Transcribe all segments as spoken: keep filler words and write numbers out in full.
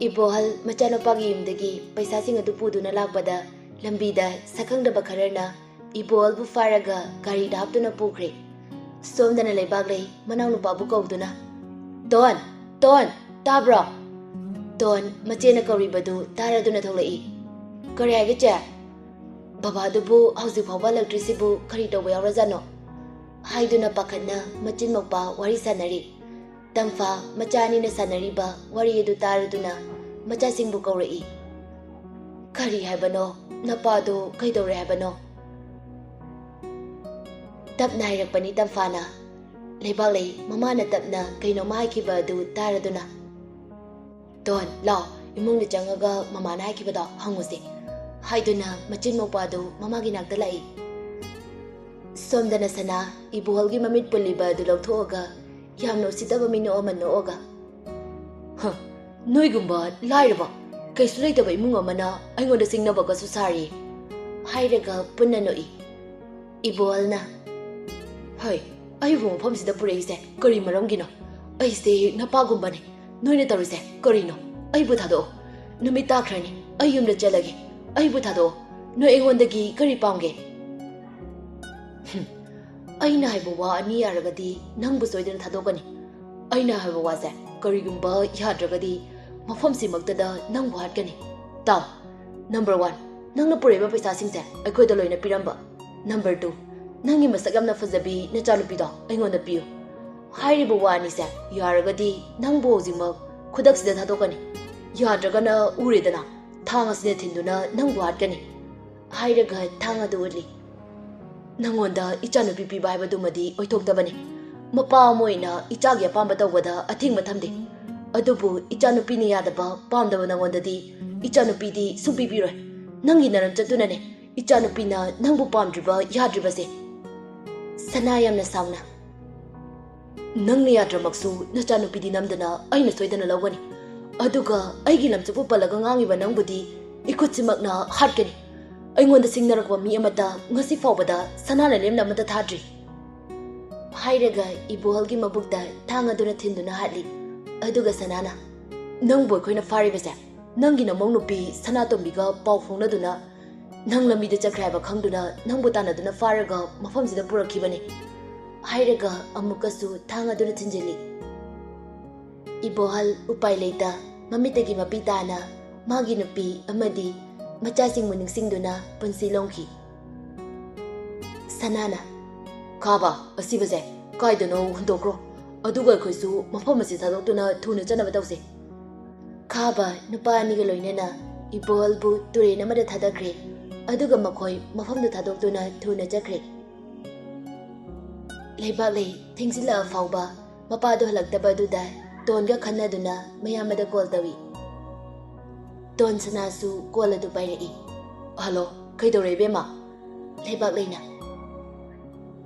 ꯏꯕꯣꯍꯜ ꯃꯆꯥꯅꯨꯄꯥꯒꯤ ꯌꯨꯝꯗꯒꯤ ꯄꯩꯁꯥꯁꯤꯡ ꯑꯗꯨ ꯄꯨꯗꯨꯅ ꯂꯥꯛꯄꯗ, ꯂꯝꯕꯤꯗ ꯁꯛꯈꯪꯗꯕ ꯈꯔꯅ ꯏꯕꯣꯍꯜꯕꯨ ꯐꯥꯔꯒ ꯒꯥꯔꯤꯗ ꯍꯥꯞꯇꯨꯅ ꯄꯨꯈ꯭ꯔꯦ꯫ ꯁꯣꯝꯗꯅ ꯂꯩꯕꯥꯛꯂꯩ ꯃꯅꯥꯎꯅꯨꯄꯥꯕꯨ ꯀꯧꯗꯨꯅ, "ꯇꯣꯟ! ꯇꯣꯟ! ꯇꯥꯕ꯭ꯔꯣ?" ꯇꯣꯟ ꯃꯆꯦꯅ ꯀꯧꯔꯤꯕꯗꯨ ꯇꯥꯔꯗꯨꯅ ꯊꯣꯛꯂꯛꯏ꯫ "ꯀꯔꯤ ꯍꯥꯏꯒꯦ, ꯆꯦ?" "ꯕꯕꯥꯗꯨꯕꯨ ꯍꯧꯖꯤꯛ ꯐꯥꯎꯕ ꯍꯜꯂꯛꯇ꯭ꯔꯤꯁꯤꯕꯨ ꯀꯔꯤ ꯇꯧꯕ ꯌꯥꯎꯔꯖꯥꯠꯅꯣ?" ꯍꯥꯏꯗꯨꯅ ꯄꯥꯈꯠꯅ ꯃꯆꯤꯟ ꯃꯧꯄꯥ ꯋꯥꯔꯤ ꯁꯥꯟꯅꯔꯤ꯫ ꯇꯝꯐꯥ ꯃꯆꯥ ꯑꯅꯤꯅ ꯁꯥꯟꯅꯔꯤꯕ ꯋꯥꯔꯤ ꯑꯗꯨ ꯇꯥꯔꯗꯨꯅ ꯃꯆꯥꯁꯤꯡꯕꯨ ꯀꯧꯔꯛꯏ꯫ "ꯀꯔꯤ ꯍꯥꯏꯕꯅꯣ? ꯅꯄꯥꯗꯣ ꯀꯩꯗꯧꯔꯦ ꯍꯥꯏꯕꯅꯣ?" ꯇꯞꯅ ꯍꯥꯏꯔꯛꯄꯅꯤ ꯇꯝꯐꯥꯅ꯫ ꯂꯩꯕꯥꯛꯂꯩ ꯃꯃꯥꯅ ꯇꯞꯅ ꯀꯩꯅꯣꯝꯃ ꯍꯥꯏꯈꯤꯕ ꯑꯗꯨ ꯇꯥꯔꯗꯨꯅ, "ꯇꯣꯟ, ꯂꯥꯎ, ꯏꯃꯨꯡꯗ ꯆꯪꯉꯒ ꯃꯃꯥꯅ ꯍꯥꯏꯈꯤꯕꯗꯣ ꯍꯪꯉꯨꯁꯦ," ꯍꯥꯏꯗꯨꯅ ꯃꯆꯤꯟ ꯃꯧꯄꯥꯗꯨ ꯃꯃꯥꯒꯤ ꯅꯥꯛꯇ ꯂꯥꯛꯏ꯫ ꯁꯣꯝꯗꯅ ꯁꯅꯥ ꯏꯕꯣꯍꯜꯒꯤ ꯃꯃꯤꯠ ꯄꯨꯜꯂꯤꯕ ꯑꯗꯨ ꯂꯧꯊꯣꯛꯑꯒ ꯌꯥꯝꯅ ꯎꯁꯤꯠꯇꯕ ꯃꯤꯅꯣꯛ ꯑꯃ ꯅꯣꯛꯑꯒ, "ꯍ, ꯅꯣꯏꯒꯨꯝꯕ ꯂꯥꯏꯔꯕ, ꯀꯩꯁꯨ ꯂꯩꯇꯕ ꯏꯃꯨꯡ ꯑꯃꯅ ꯑꯩꯉꯣꯟꯗ ꯆꯤꯡꯅꯕꯒꯁꯨ ꯁꯥꯔꯤ," ꯍꯥꯏꯔꯒ ꯄꯨꯟꯅ ꯅꯣꯛꯏ꯫ ꯏꯕꯣꯍꯜꯅ, "ꯍꯣꯏ, ꯑꯩꯕꯨ ꯃꯐꯝꯁꯤꯗ ꯄꯨꯔꯛꯏꯁꯦ ꯀꯔꯤ ꯃꯔꯝꯒꯤꯅꯣ? ꯑꯩꯁꯦ ꯅꯄꯥꯒꯨꯝꯕꯅꯤ꯫ ꯅꯣꯏꯅ ꯇꯧꯔꯤꯁꯦ ꯀꯔꯤꯅꯣ? ꯑꯩꯕꯨ ꯊꯥꯗꯣꯛꯑꯣ꯫ ꯅꯨꯃꯤꯠ ꯇꯥꯈ꯭ꯔꯅꯤ꯫ ꯑꯩ ꯌꯨꯝꯗ ꯆꯠꯂꯒꯦ꯫ ꯑꯩꯕꯨ ꯊꯥꯗꯣꯛꯑꯣ꯫ ꯅꯣꯏ ꯑꯩꯉꯣꯟꯗꯒꯤ ꯀꯔꯤ ꯄꯥꯝꯒꯦ?" "ꯍꯨꯝ, ꯑꯩꯅ ꯍꯥꯏꯕ ꯋꯥ ꯑꯅꯤ ꯌꯥꯔꯒꯗꯤ ꯅꯪꯕꯨ ꯁꯣꯏꯗꯅ ꯊꯥꯗꯣꯛꯀꯅꯤ꯫ ꯑꯩꯅ ꯍꯥꯏꯕ ꯋꯥꯁꯦ ꯀꯔꯤꯒꯨꯝꯕ ꯌꯥꯗ꯭ꯔꯒꯗꯤ ꯃꯐꯝꯁꯤꯃꯛꯇꯗ ꯅꯪꯕꯨ ꯍꯥꯠꯀꯅꯤ꯫ ꯇꯥꯎ, ꯅꯝꯕꯔ ꯋꯥꯟ, ꯅꯪꯅ ꯄꯨꯔꯛꯏꯕ ꯄꯩꯁꯥꯁꯤꯡꯁꯦ ꯑꯩꯈꯣꯏꯗ ꯂꯣꯏꯅ ꯄꯤꯔꯝꯕ꯫ ꯅꯝꯕꯔ ꯇꯨ, ꯅꯪꯒꯤ ꯃꯁꯛ ꯌꯥꯝꯅ ꯐꯖꯕꯤ ꯅꯆꯥꯅꯨꯄꯤꯗꯣ ꯑꯩꯉꯣꯟꯗ ꯄꯤꯌꯨ꯫ ꯍꯥꯏꯔꯤꯕ ꯋꯥ ꯑꯅꯤꯁꯦ ꯌꯥꯔꯒꯗꯤ ꯅꯪꯕꯨ ꯍꯧꯖꯤꯛꯃꯛ ꯈꯨꯗꯛꯁꯤꯗ ꯊꯥꯗꯣꯛꯀꯅꯤ꯫ ꯌꯥꯗ꯭ꯔꯒꯅ ꯎꯔꯦꯗꯅ, ꯊꯥꯡ ꯑꯁꯤꯅ ꯊꯤꯟꯗꯨꯅ ꯅꯪꯕꯨ ꯍꯥꯠꯀꯅꯤ," ꯍꯥꯏꯔꯒ ꯊꯥꯡ ꯑꯗꯨ ꯎꯠꯂꯤ꯫ "ꯅꯪꯉꯣꯟꯗ ꯏꯆꯥꯅꯨꯄꯤ ꯄꯤꯕ ꯍꯥꯏꯕꯗꯨꯃꯗꯤ ꯑꯣꯏꯊꯣꯛꯇꯕꯅꯤ꯫ ꯃꯄꯥ ꯑꯃ ꯑꯣꯏꯅ ꯏꯆꯥꯒꯤ ꯑꯄꯥꯝꯕ ꯇꯧꯕꯗ ꯑꯊꯤꯡꯕ ꯊꯝꯗꯦ꯫ ꯑꯗꯨꯕꯨ ꯏꯆꯥꯅꯨꯄꯤꯅ ꯌꯥꯗꯕ, ꯄꯥꯝꯗꯕ ꯅꯪꯉꯣꯟꯗꯗꯤ ꯏꯆꯥꯅꯨꯄꯤꯗꯤ ꯁꯨꯡꯄꯤ ꯄꯤꯔꯣꯏ꯫ ꯅꯪꯒꯤ ꯅꯔꯝ ꯆꯠꯇꯨꯅꯅꯦ ꯏꯆꯥꯅꯨꯄꯤꯅ ꯅꯪꯕꯨ ꯄꯥꯝꯗ꯭ꯔꯤꯕ, ꯌꯥꯗ꯭ꯔꯤꯕꯁꯦ꯫" ꯁꯅꯥ ꯌꯥꯝꯅ ꯁꯥꯎꯅ, "ꯅꯪꯅ ꯌꯥꯗ꯭ꯔꯃꯛꯁꯨ ꯅꯆꯥꯅꯨꯄꯤꯗꯤ ꯅꯝꯗꯅ ꯑꯩꯅ ꯁꯣꯏꯗꯅ ꯂꯧꯒꯅꯤ꯫ ꯑꯗꯨꯒ ꯑꯩꯒꯤ ꯂꯝꯆꯠꯄꯨ ꯄꯜꯂꯒ ꯉꯥꯡꯉꯤꯕ ꯅꯪꯕꯨꯗꯤ ꯏꯈꯨꯠꯁꯤꯃꯛꯅ ꯍꯥꯠꯀꯅꯤ꯫ ꯑꯩꯉꯣꯟꯗ ꯁꯤꯡꯅꯔꯛꯄ ꯃꯤ ꯑꯃꯠꯇ ꯉꯁꯤ ꯐꯥꯎꯕꯗ ꯁꯅꯥꯅ ꯂꯦꯝꯅ ꯑꯃꯠꯇ ꯊꯥꯗ꯭ꯔꯤ," ꯍꯥꯏꯔꯒ ꯏꯕꯣꯍꯜꯒꯤ ꯃꯕꯨꯛꯇ ꯊꯥꯡ ꯑꯗꯨꯅ ꯊꯤꯟꯗꯨꯅ ꯍꯥꯠꯂꯤ꯫ ꯑꯗꯨꯒ ꯁꯅꯥꯅ, "ꯅꯪꯕꯨ ꯑꯩꯈꯣꯏꯅ ꯐꯥꯔꯤꯕꯁꯦ ꯅꯪꯒꯤ ꯅꯃꯧ ꯅꯨꯄꯤ ꯁꯅꯥꯇꯣꯝꯕꯤꯒ ꯄꯥꯎ ꯐꯥꯎꯅꯗꯨꯅ, ꯅꯪ ꯂꯝꯕꯤꯗ ꯆꯠꯈ꯭ꯔꯦ ꯍꯥꯏꯕ ꯈꯪꯗꯨꯅ ꯅꯪꯕꯨ ꯇꯥꯟꯅꯗꯨꯅ ꯐꯥꯔꯒ ꯃꯐꯝꯁꯤꯗ ꯄꯨꯔꯛꯈꯤꯕꯅꯤ," ꯍꯥꯏꯔꯒ ꯑꯃꯨꯛꯀꯁꯨ ꯊꯥꯡ ꯑꯗꯨꯅ ꯊꯤꯟꯖꯤꯜꯂꯤ꯫ ꯏꯕꯣꯍꯜ ꯎꯄꯥꯏ ꯂꯩꯇ ꯃꯃꯤꯠꯇꯒꯤ ꯃꯄꯤ ꯇꯥꯅ ꯃꯥꯒꯤ ꯅꯨꯄꯤ ꯑꯃꯗꯤ ꯃꯆꯥꯁꯤꯡꯕꯨ ꯅꯤꯡꯁꯤꯡꯗꯨꯅ ꯄꯨꯟꯁꯤ ꯂꯣꯡꯈꯤ꯫ ꯁꯅꯥꯅ, "ꯈꯥꯕ, ꯑꯁꯤꯕꯁꯦ ꯀꯥꯏꯗꯅꯣ ꯍꯨꯟꯗꯣꯛꯈ꯭ꯔꯣ, ꯑꯗꯨꯒ ꯑꯩꯈꯣꯏꯁꯨ ꯃꯐꯝ ꯑꯁꯤ ꯊꯥꯗꯣꯛꯇꯨꯅ ꯊꯨꯅ ꯆꯠꯅꯕ ꯇꯧꯁꯤ," ꯈꯥꯕ ꯅꯨꯄꯥ ꯑꯅꯤꯒ ꯂꯣꯏꯅꯅ ꯏꯕꯣꯍꯜꯕꯨ ꯇꯨꯔꯦꯟ ꯑꯃꯗ ꯊꯥꯗꯈ꯭ꯔꯦ꯫ ꯑꯗꯨꯒ ꯃꯈꯣꯏ ꯃꯐꯝꯗꯨ ꯊꯥꯗꯣꯛꯇꯨꯅ ꯊꯨꯅ ꯆꯠꯈ꯭ꯔꯦ꯫ ꯂꯩꯕꯥꯛꯂꯩ ꯊꯦꯡꯖꯤꯜꯂꯛꯑ ꯐꯥꯎꯕ ꯃꯄꯥꯗꯣ ꯍꯜꯂꯛꯇꯕ ꯑꯗꯨꯗ ꯇꯣꯟꯒ ꯈꯟꯅꯗꯨꯅ ꯃꯌꯥꯝꯕꯗ ꯀꯣꯜ ꯇꯧꯏ꯫ ꯇꯣꯟ ꯁꯅꯥꯁꯨ ꯀꯣꯜ ꯑꯗꯨ ꯄꯥꯏꯔꯛꯏ꯫ "ꯍꯜꯂꯣ, ꯀꯩꯗꯧꯔꯦ ꯏꯕꯦꯝꯃ?" ꯂꯩꯕꯥꯛꯂꯩꯅ,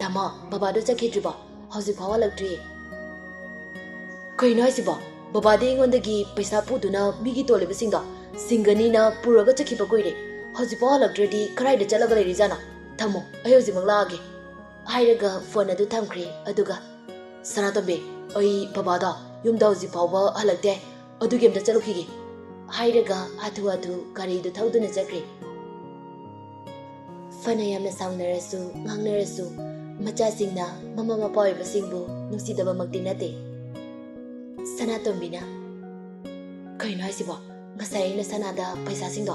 "ꯇꯥꯃꯣ, ꯕꯕꯥꯗꯣ ꯆꯠꯈꯤꯗ꯭ꯔꯤꯕꯣ? ꯍꯧꯖꯤꯛ ꯐꯥꯎ ꯍꯜꯂꯛꯇ꯭ꯔꯤꯌꯦ꯫" "ꯀꯩꯅꯣ ꯍꯥꯏꯁꯤꯕꯣ? ꯕꯕꯥꯗꯤ ꯑꯩꯉꯣꯟꯗꯒꯤ ꯄꯩꯁꯥ ꯄꯨꯗꯨꯅ ꯃꯤꯒꯤ ꯇꯣꯜꯂꯤꯕꯁꯤꯡꯗꯣ ꯁꯤꯡꯒꯅꯤꯅ ꯄꯨꯔꯒ ꯆꯠꯈꯤꯕ ꯀꯨꯏꯔꯦ꯫ ꯍꯧꯖꯤꯛ ꯐꯥꯎ ꯍꯜꯂꯛꯇ꯭ꯔꯗꯤ ꯀꯗꯥꯏꯗ ꯆꯠꯂꯒ ꯂꯩꯔꯤꯖꯥꯠꯅꯣ? ꯊꯝꯃꯣ, ꯑꯩ ꯍꯧꯖꯤꯛꯃꯛ ꯂꯥꯛꯑꯒꯦ," ꯍꯥꯏꯔꯒ ꯐꯣꯟ ꯑꯗꯨ ꯊꯝꯈ꯭ꯔꯦ꯫ ꯑꯗꯨꯒ, "ꯁꯅꯥꯇꯣꯝꯕꯤ, ꯑꯩ ꯕꯕꯥꯗꯣ ꯌꯨꯝꯗ ꯍꯧꯖꯤꯛ ꯐꯥꯎꯕ ꯍꯜꯂꯛꯇꯦ꯫ ꯑꯗꯨꯒꯤ ꯑꯝꯇ ꯆꯠꯂꯨꯈꯤꯒꯦ," ꯍꯥꯏꯔꯒ ꯍꯥꯊꯨ ꯍꯥꯊꯨ ꯒꯥꯔꯤꯗꯨ ꯊꯧꯗꯨꯅ ꯆꯠꯈ꯭ꯔꯦ꯫ ꯐꯅ ꯌꯥꯝꯅ ꯁꯥꯎꯅꯔꯁꯨ, ꯉꯥꯡꯅꯔꯁꯨ, ꯃꯆꯥꯁꯤꯡꯅ ꯃꯃꯥ ꯃꯄꯥ ꯑꯣꯏꯕꯁꯤꯡꯕꯨ ꯅꯨꯡꯁꯤꯗꯕꯃꯛꯇꯤ ꯅꯠꯇꯦ꯫ ꯁꯅꯥꯇꯣꯝꯕꯤꯅ, "ꯀꯩꯅꯣ ꯍꯥꯏꯁꯤꯕꯣ? ꯉꯁꯥꯏ ꯑꯩꯅ ꯁꯅꯥꯗ ꯄꯩꯁꯥꯁꯤꯡꯗꯣ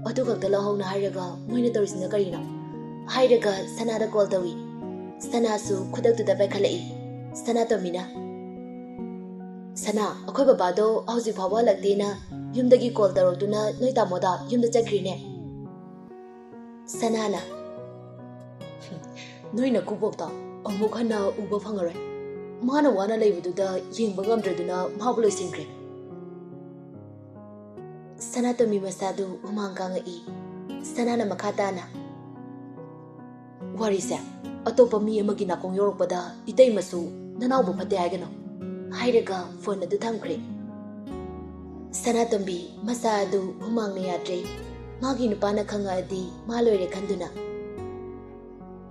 ꯑꯗꯨ ꯈꯛꯇ ꯂꯧꯍꯧꯅ ꯍꯥꯏꯔꯒ ꯃꯣꯏꯅ ꯇꯧꯔꯤꯁꯤꯅ ꯀꯔꯤꯅꯣ?" ꯍꯥꯏꯔꯒ ꯁꯅꯥꯗ ꯀꯣꯜ ꯇꯧꯏ꯫ ꯁꯅꯥꯁꯨ ꯈꯨꯗꯛꯇꯨꯗ ꯄꯥꯏꯈꯠꯂꯛꯏ꯫ ꯁꯅꯥꯇꯣꯝꯕꯤꯅ, "ꯁꯅꯥ, ꯑꯩꯈꯣꯏ ꯕꯕꯥꯗꯣ ꯍꯧꯖꯤꯛ ꯐꯥꯎꯕ ꯍꯜꯂꯛꯇꯦꯅ ꯌꯨꯝꯗꯒꯤ ꯀꯣꯜ ꯇꯧꯔꯛꯇꯨꯅ ꯅꯣꯏ ꯇꯥꯃꯣꯗ ꯌꯨꯝꯗ ꯆꯠꯈ꯭ꯔꯤꯅꯦ꯫" ꯁꯅꯥꯅ, "ꯅꯣꯏ ꯅꯀꯨꯕꯣꯛꯇꯣ ꯑꯃꯨꯛ ꯍꯟꯅ ꯎꯕ ꯐꯪꯉꯔꯣꯏ꯫ ꯃꯥꯅ ꯋꯥꯅ ꯂꯩꯕꯗꯨꯗ ꯌꯦꯡꯕ ꯉꯝꯗ꯭ꯔꯗꯨꯅ ꯃꯥꯕꯨ ꯂꯣꯏꯁꯤꯟꯈ꯭ꯔꯦ꯫" ꯁꯅꯥꯇꯣꯝꯕꯤ ꯃꯁꯥꯗꯨ ꯍꯨꯃꯥꯡ ꯀꯥꯡꯉꯛꯏ꯫ ꯁꯅꯥꯅ ꯃꯈꯥ ꯇꯥꯅ, "ꯋꯥꯔꯤꯁꯦ ꯑꯇꯣꯞꯄ ꯃꯤ ꯑꯃꯒꯤ ꯅꯥꯀꯣꯡ ꯌꯧꯔꯛꯄꯗ ꯏꯇꯩꯃꯁꯨ ꯅꯅꯥꯎꯕꯨ ꯐꯠꯇꯦ ꯍꯥꯏꯒꯅꯨ," ꯍꯥꯏꯔꯒ ꯐꯣꯟ ꯑꯗꯨ ꯊꯝꯈ꯭ꯔꯦ꯫ ꯁꯅꯥꯇꯣꯝꯕꯤ ꯃꯁꯥ ꯑꯗꯨ ꯍꯨꯃꯥꯡꯅ ꯌꯥꯗ꯭ꯔꯦ꯫ ꯃꯥꯒꯤ ꯅꯨꯄꯥꯅ ꯈꯪꯉꯛꯑꯗꯤ ꯃꯥ ꯂꯣꯏꯔꯦ ꯈꯟꯗꯨꯅ꯫